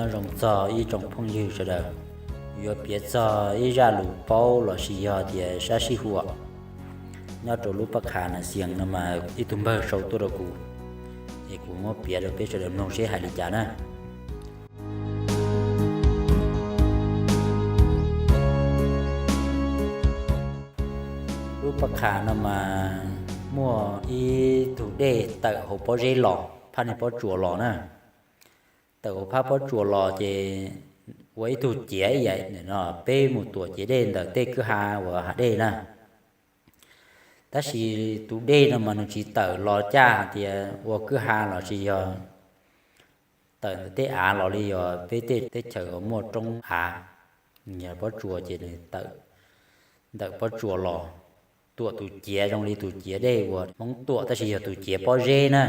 Nyob zoo txog ib tsoom phooj ywg sawv daws, yuav piav txog ib zaj lus paub los sis yog tias sab sij huam nyob rau lub pab qha nas xias no mas ib tug npawg sau tuaj rau kuv, es kuv muab piav rau peb sawv daws mloog seb hais li cas na. Lub pab qha no mas muaj ib tug dej tawm hauv pob zeb los, phab niag pob tsuas los na. Tawm hauv phab pob tsuas los ces ua ib tug ciav ib yam no peb mus tuam ciav dej ntawm tej kwj ha uas hav dej na. Tab sis tus dej no mas nws tsis tawm los caj hais tias ua kwj ha los sis yog tawm ntawm tej av los li yog peb tej teb chaws uas muaj roob av, yog pob tsuas ces nws tawm ntawm pob tsuas los tuam tus ciav zoo li tus ciav dej uas Hmoob tuam tab sis yog tus ciav pob zeb na.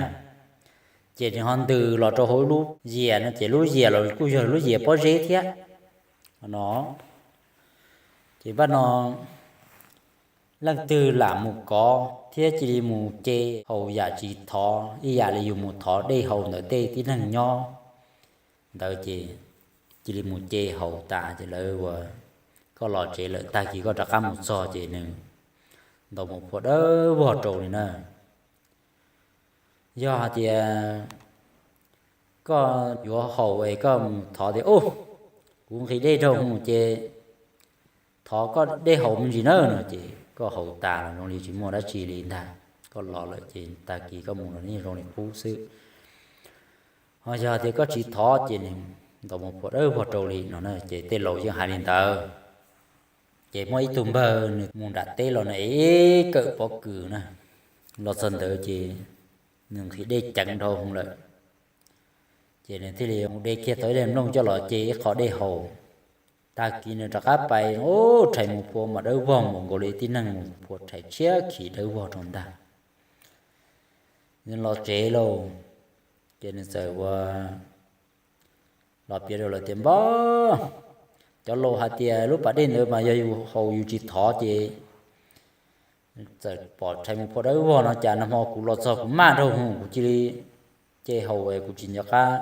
Ces nws ho ntws los rau hauv lub yias no ces lub yias los kuj yog lub yias pob zeb thiab no. Ces npaj no leej twg lam mus kov thiab cia li mus ce haus yam tsis thov ib yam li yus mus thov dej haus ntawm tej tib neeg nyob ntawd ces cia li mus ce haus tas ces lawv ua koj los tsev lawm tag kis koj rov qab mus txog ces nws ntaus mus phua dawb vog rau li na. Yog hais tias koj yuav haus es koj mus thov tias, Ub, kuv nqhis dej rau mus ces thov koj dej haus me ntsis nawb, no ces koj haus tas los zoo li tsis muaj dab tsi li ntag. Koj los lawm ces tag kis koj mus los yeej zoo li qub xwb. Ho yog tias koj tsis thov ces nws ntaus mus phua dawb vog rau li no na. Ces tej laus yeej hais li ntawd. Ces muaj ib tug npawg nws mus nram teb los nws ev kawm pob kws na, los txog ntawd ces nws nqhis dej ceev dhau hwv lawm. Ces nws thiaj li mus de kiag tau ib daim nplooj coj los ce ib qho dej haus. Tag kis nws rov qab pais, ub, rhais mus phua mas dawb vog mus nkaus li tib neeg mus phua rhais tshiab khiv dawb vog rau ntag. Nws los tsev lauj, ces nws txawm ua los piav rau lawv tias, Npab, cov laus hais tias lub pas dej ntawd mas yog yus haus yus tsis thov ces txawm pom rhais mus phua dawb vog no cas nag hmo kuv los txog kuv maj dhau hwv kuv cia li ce haus es kuv tsis nco qab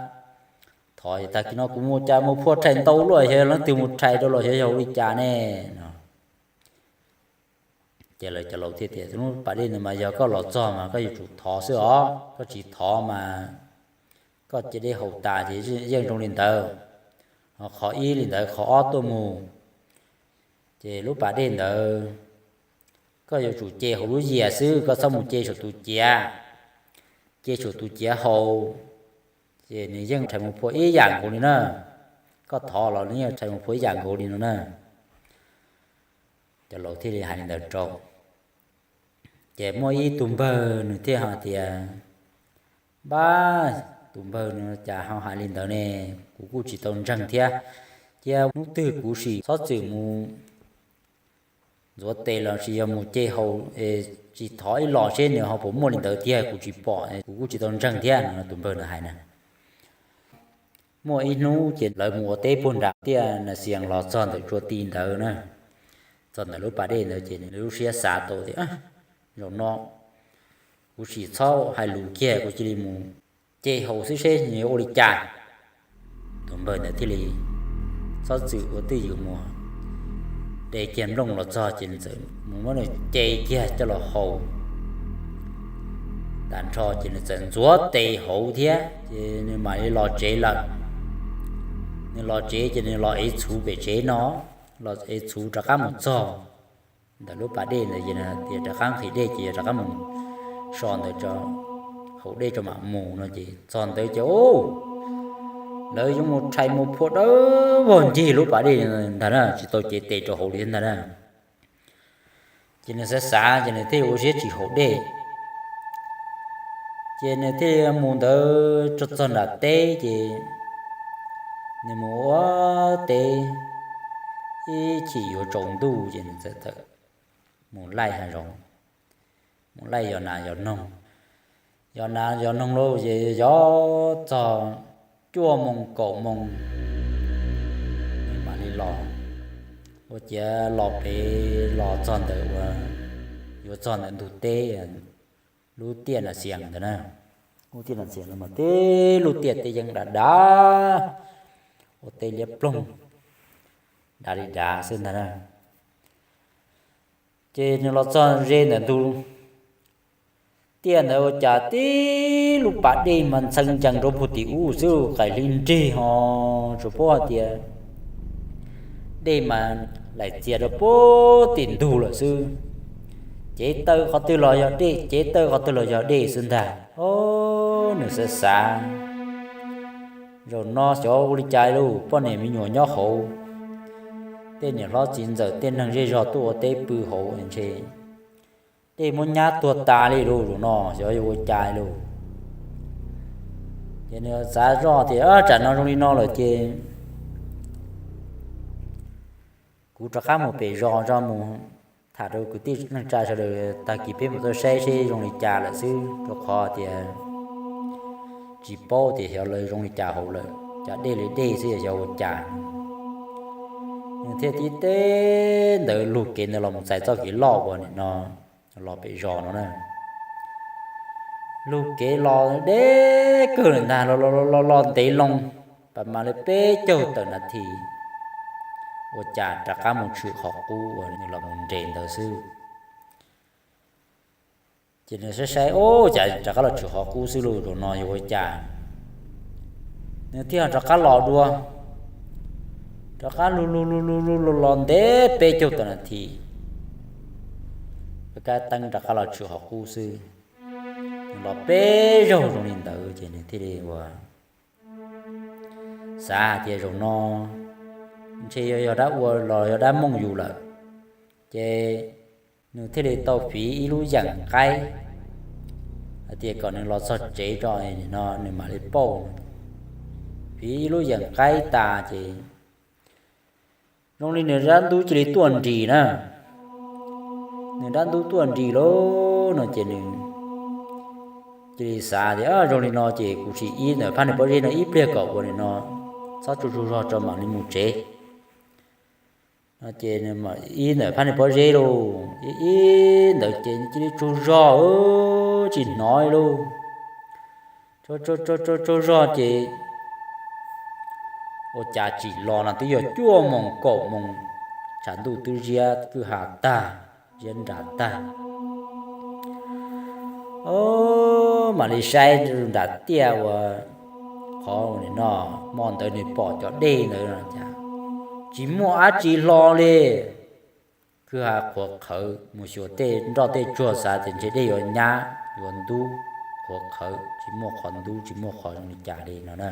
thov es tag kis no kuv mus cas mus phua rhais ntau luaj, xyov leej twg mus rhais rau los xyov yog ua li cas ne, no. Ces lawv cov laus thiaj tias, Lub pas dej ntawd mas yog koj los txog mas koj yuav tsum thov xwb os, koj tsis thov mas koj ce dej haus tas ces yeej zoo li ntawd. Ho qhov ib li ntawd, qhov ob tuaj mus, ces lub pas dej ntawd koj yuav tsum ce hauv lub yias xwb, koj txhob mus ce saum tus ciav. Ce saum tus ciav haus ces nws yeej rhais mus phua ib yam nkaus li na. Koj thov los nws yeej rhais mus phua ib yam nkaus li no na. Cov laus thiaj li hais li ntawd rau. Ces muaj ib tug npawg nws thiaj hais tias, Npab, tus npawg no cas ho hais li ntawd ne, kuv kuj tsis tau ntseeg thiab. Cia hnub twg kuv sim txhob txwm mus ntxuav tes los sis yog mus ce haus es tsis thov ib los seb nws ho puas muaj li ntawd tiag, kuv tsis pom, kuv kuj tsis tau ntseeg thiab, no tus npawg ntawd hais na. Muaj ib hnub ces lawv mus ua teb puag nram tiaj nas xias los txog ntawm tsua ti ntawd na, txog ntawm lub pas dej ntawd ces nws lub siab xav tau tias, Zaum no kuv sim txhob hais lus kiag, kuv cia li mus ce haus xwb seb nws yuav ua li cas. Tus npawg ntawd thiaj li txhob txwm ua twj ywm mus de kiag nplooj los txog ces nws txawm mus muab nws ce kiag coj los haus tag nrho ces nws txawm ntxuav tes hauv thiab ces nws mam li los tsev lawm. Nws los tsev ces nws los ev txhuv pem tsev no, los ev txhuv rov qab mus txog ntawm lub pas dej ntawd ces tias rov qab nqhis dej ces yog rov qab mus so ntawd, haus dej tso mam mus no ces txog ntawd ces, ub, lawv yuav mus rhais mus phua dawb vog ncig lub pas dej ntag na, tsis tau cev tes rau hauv li ntag na. Ces nws xav xav ces nws thiaj ua siab tsis haus dej. Ces nws thiaj mus ntawd txog nram teb ces nws mus ua teb ib chim yuav tsaus ntuj ces nws txawm tawm mus laij hav zoov, mus laij yos nas yos noog. Yos nas yos noog lauj ces yos txog cuaj moos kaum moos nws mam li los. Ua ciav los pem los txog ntawm ua, yuav txog ntawm ntug teb, lub tiaj nas xias ntawd na. Lub tiaj nas xias no mas tib lub tiaj teb yeeb dav dav, ua teb liab ploog, dav li dav xwb ntag na. Ces nws los txog ze ntawm ntug tiaj ntawd ua cas tib lub pas dej mas ntxhee ncees rau puag tim ub xwb, qaim hli nrig ho, tsuas paub hais tias dej mas laim txias rau puag tim ntug lawm xwb. Cev taw qhov twg los yog dej, cev taw qhov twg los yog dej xwb ntag. Nws xav xav, zaum no xyov ua li cas lauj, poj niam me nyuam nyob hauv, tej niam hlob txiv ntxawm tej neeg zej zog tuaj ua teb pw hauv ntshe dej muab nyab tuag tas li lauj, zaum no xyov yuav ua cas lauj. Ces nws xav zoj tias tsam no zoo li no lawm ces kuv rov qab mus pem zos tso, mus tham rau kwv tij neej tsa sawv daws, tag kis peb mus tuaj saib seb zoo li cas lawm xwb, rau qhov tias tsis paub tias xyov lawv zoo li cas hauv lawm, cas dej li dej xwb xyov ua cas. Nws thiaj tib teb ntawd lug kev ntawd los mus txais txoj kev loj uas nim no los pem zos no na. Lug kev los deb kawg lawm ntag, los los los los ntev loo, pas mas li peb caug tawm nas this, ua cas rov qab mus tshwm qhov qub uas nws los mus nres ntawd xwb. Ces nws saib saib, ua cas rov qab los tshwm qhov qub xwb lauj, zaum no yuav ua cas. Nws thiaj rov qab los dua, rov qab lug lug lug lug lug los ntev peb caug tawm nas this, kab teeb rov qab los tshwm qhov qub xwb. Los peb zaug zoo li ntawd ces nws thiaj li ua xav hais tias zaum no ntshe yog yog dab ua los yog dab mooj yus lawm, ces nws thiaj li tau fiv ib lub yeem qaib hais tias kom nws los txog tsev tso, no nws mam li pauj. Fiv ib lub yeem qaib tas ces zoo li nws dab ntub cia li tuaj nris na. Nws dab ntub tuaj nris lauj no ces nws cia li xav tias zoo li no ces kuv sim ib ntawm phab niag pob zeb no ib pliag kom ua nim no txhob tsaug tsaug zog tso mam li mus tsev. No ces ib ntawm phab niag pob zeb lauj, ib ib ntawd ces cia li tsaug zog tsis hnov li lauj. Tsaug tsaug zog ces ua cas tsim los no twb yog cuaj moos kaum moos, tshav ntuj twb ziab kwj ha tag, ziab nras tag. Mam li saib nram tiaj uas qhov nim no hmo ntawd nws pom cov dej ntawd no cas tsis muaj dab tsi hlo li. Kwj ha qhuav qhawv, mus xyuas tej nroj tej tsuag xav tias ntshe dej yuav nyab yuav ntub, qhuav qhawv tsis muaj qhov ntub tsis muaj qhov zoo li cas li no na.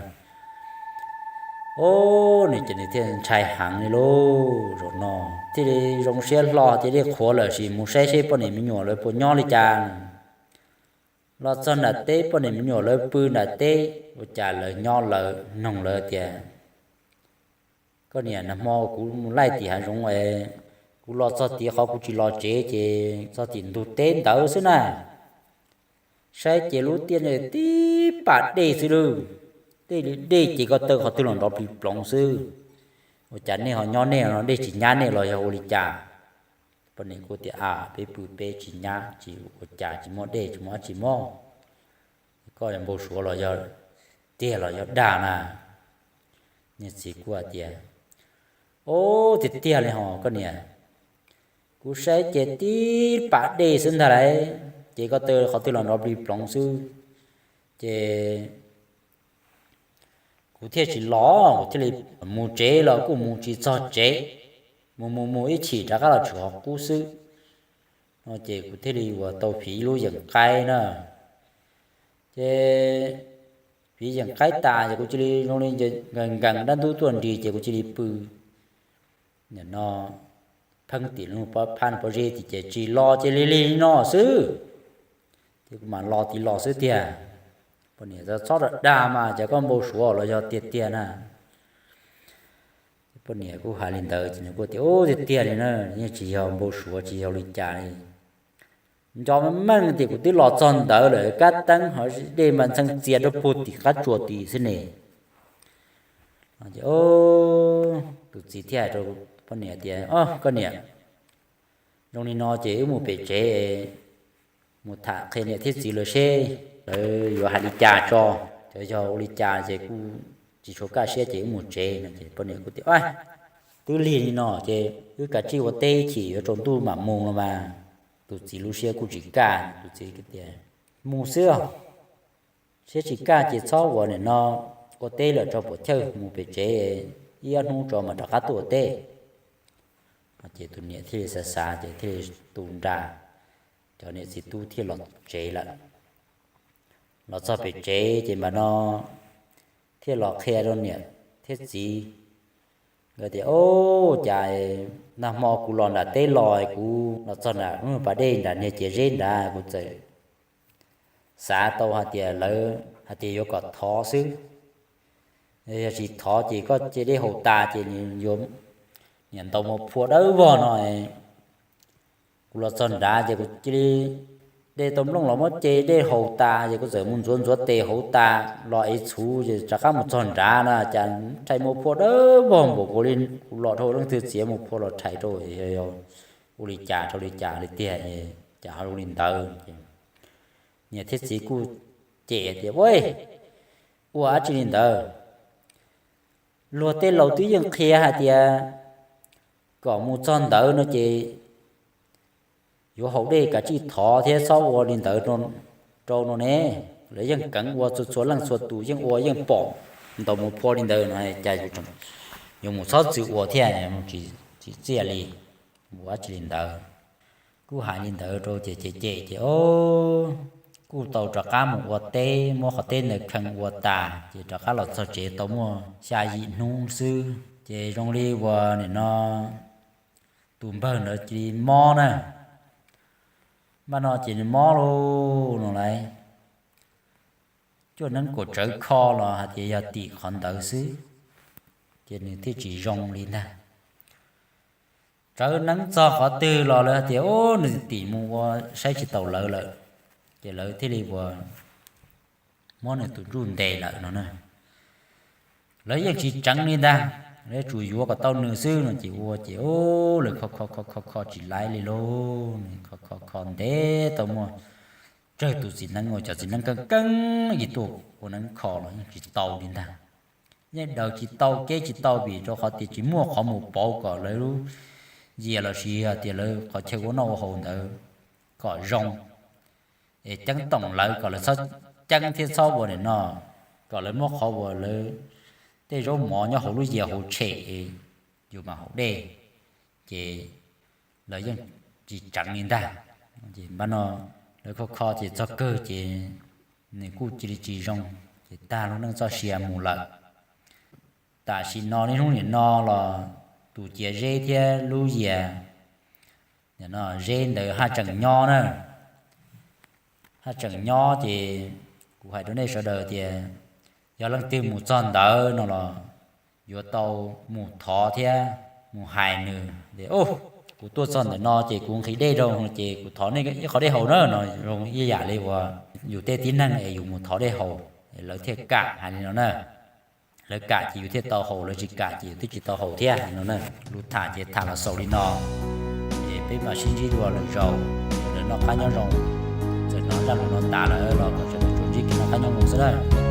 Ub, nws ces nws thiaj ntshai heev li lauj. Zaum no thiaj li zoo siab hlo tias dej qhuav lawm sim mus saib seb poj niam me nyuam lawv puas nyob li cas. Los txog nram teb poj niam me nyuam lawv pw nram teb, ua cas lawv nyob lawv noog lawv tias, koj niam, nag hmo kuv mus laij tim hav zoov es kuv los txog tid qhov kuv tsis los tsev ces txog tim ntug teb ntawd xwb na. Saib ces lub tiaj tib pam dej xwb lauj, dej li dej ces ko taw qhov twg los nrov plig ploov xwb. Ua cas nej ho nyob nej no dej tsis nyab nej los yog ua li cas? Poj niam kuj tias, a, peb pw peb tsis nyab tsis ua cas tsis muaj dej tsis muaj dab tsi mog. Koj npau suav los yog tiag los yog dag na? Niag txiv kuj hais tias, ub, tiag tiag li hos koj niam, kuv saib ces tib pam dej xwb ntag lauj, ces ko taw qhov twg los nrov plig ploov xwb, ces kuv thiaj tsis los, kuv thiaj li mus tsev los kuj mus tsis txog tsev, mus mus mus ib chim rov qab los tshwm qhov qub xwb. No ces kuv thiaj li uas tau fiv ib lub yeem qaib na. Ces fiv yeem qaib tas ces kuv cia li zoo li nkees nkees dab ntub tuaj nris ces kuv cia li pw nim no pheeb tim lub phab pob zeb tim ces tsis los ces lig lig no xwb. Ces kuv mam los tim los xwb tiag. Poj niam, txhob dag mas, cas koj npau suav los yog tiag tiag na? Poj niam kuj hais li ntawd ces nws kuj tias, ub, tiag tiag li na, yeej tsis yog npau suav tsis yog li cas li. Nco meej meej tias kuv twb los txog ntawd lawm, kab teeb ho dej mas ntxhee txias rau puag tim qab tsuas tid xwb ne. Tus txiv thiaj hais rau poj niam tias, o, koj niam, zoo li no ces wb mus pem tsev mus tham qhia niam thiab txiv lawv seb lawv yuav hais li cas tso. Cov yog ua li cas ces kuj tsis tshua kaj siab ces wb mus tsev no. Ces poj niam kuj tias, Twb lig li no ces wb kav tsij ua teb chim yuav tsaus ntuj mam mus los mas. Tus txiv lub siab kuj tsis kaj, tus txiv tias, Mus xwb os, siab tsis kaj ces txhob ua nim no ua teb lawm, tso pov chawj mus pem tsev ib ob hnub tso mas rov qab tuaj ua teb. Ces tus niam thiaj li xav xav ces thiaj li tu nra, cov niam txiv tub thiaj los tsev lawm. Los txog pem tsev ces mam no thiaj los qhia rau niam thiab txiv nkawd tias, Au, cas nag hmo kuv los nram teb los, kuv los txog nram pas dej nram niag ciav zeb nrad, kuv txawm xav tau hais tias lawv hais tias yuav kom thov xwb. Yog tsis thov ces koj cia dej haus tas ces nws yuav niam ntaus mus phua dawb vog no. Kuv los txog nrad ces kuv cia li de tau nplooj los muab ce dej haus tas ces kuv txawm mus ntxuav ntxuav tes hauv tas los ev txhuv ces rov qab mus txog nrad na, cas rhais mus phua dawb vog npaum kuv li, kuv los dhau leej twg txiav mus phua los rhais rau, ua li cas rau li cas li tiag, cas ho ua li ntawd. Niam thiab txiv kuj cem tias, Ua, ua dab tsi li ntawd? Luag tej laus twb yeej qhia hais tias kom mus txog ntawd no ces yuav haus dej kav tsij thov thiab txhob ua li ntawd rau no ne. Lawv yeej keev ua txhua txhua leej txhua tus, yeej ua yeej pom ntaus mus phua li ntawd no, cas yuav mus txhob txwm ua thiab, tsis txiaj li, ua dab tsi li ntawd. Kuj hais li ntawd rau ces cem cem ces, o, kuj tau rov qab mus ua teb, muab qhov teb ntawd khee ua tas ces rov qab los txog tsev tau muaj xya yim hnub xwb ces zoo li uas nim no tus npawg ntawd cia li mob na. Npaj no ces nws mob lauj no lauj, cuaj neeb kaum tsawv kho los hais tias yog tim qhov ntawd xwb, ces nws thiaj tsis zoo li ntag. Tsawv neeb txog qhov twg los lawv hais tias, o, nws tim mus ua saib tsis taus lawv lawm, ces lawv thiaj li uas muab nws tus ntsuj ntes lawm no na. Lawv yeej tsis tseev li ntag, lawv tsuas yuav kom tau nws xwb no ces ua ces, o, lawv kho kho kho kho kho tsis laiv li lauj, kho kho kho ntev tau muaj tsawg tus txiv neeb uas cov txiv neeb keeb keeb ib tuaj ua neeb kho los yeej tsis tau li ntag. Yeej daws tsis tau kev tsis tau vim rau qhov tias tsis muaj qhov mus pauv kom lawv lub yias los sis hais tias lawv qhov chaw ua noj ua haus ntawd kom zoo, es ceeb toom lawv kom lawv txhob ceeb thiab txhob ua nim no, kom lawv muab qhov uas lawv tej zaub mov nyob hauv lub yias hauv tshem, yus mam haus dej, ces lawv yeej tsis tseev li ntag. Ces npaj no lawv kho kho ces txog kawg ces nws kuj cia li tsis zoo, ces tag lub neej txoj sia mus lawm. Tam sim no niaj hnub nim no los tus ciav zeb thiab lub yias zeb ntawd haj tseem nyob na, haj tseem nyob ces kuv hais rau nej sawv daws tias yog leej twg mus txog ntawd no los yuav tau mus thov thiab mus hais nws tias, o, kuv tuaj txog ntawm no ces kuv nqhis dej rau ces kuv thov nej ib qho dej haus na no, zoo ib yam li uas yus tej tib neeg es yus mus thov dej haus, lawv thiaj kam hais li no na. Lawv kam ces yus thiaj tau haus, lawv tsis kam ces yus thiaj tsis tau haus thiab no na. Lus tham ces tham los xaus li no, es peb mam sib ntsib dua lwm zaus. Lawv noj qab nyob zoo, txawm hnov zaj lus no tas lawm los kom sawv daws tsuas ntsib kev noj qab nyob zoo xwb na.